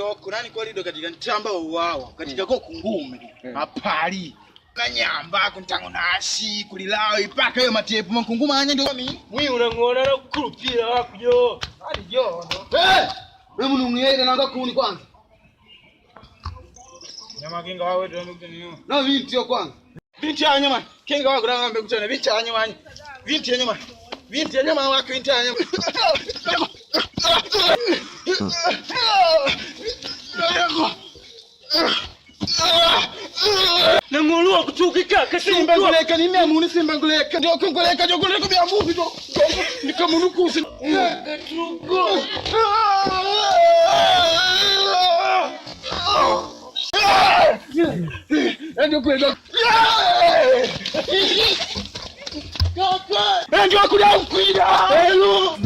Joko nani kwalido katika ntamba uwawa katika ko kungume apali na nyamba kuntango nasi kulilawo ipaka yo matepu mankunguma anya ndio mi Mwi unang'ona na kukulupira wakujo. Ali jo ndo Eh! Wewe munung'eire nanga kuni kwanza. Nyama kinga wawe ndio mkutani. Na binti yo kwanza. Binti ya nyama kinga wako na ngambe kutana binti ya nyama binti ya nyama binti ya nyama wako binti ya nyama. Nang'olua kuchukika Simba nguleka ni mia muni simba nguleka ndio kunguleka ndio nguleka bia mbuvi ndio nikamunukusi. Ndio kuleka. Ndio kuda kuida. Hello.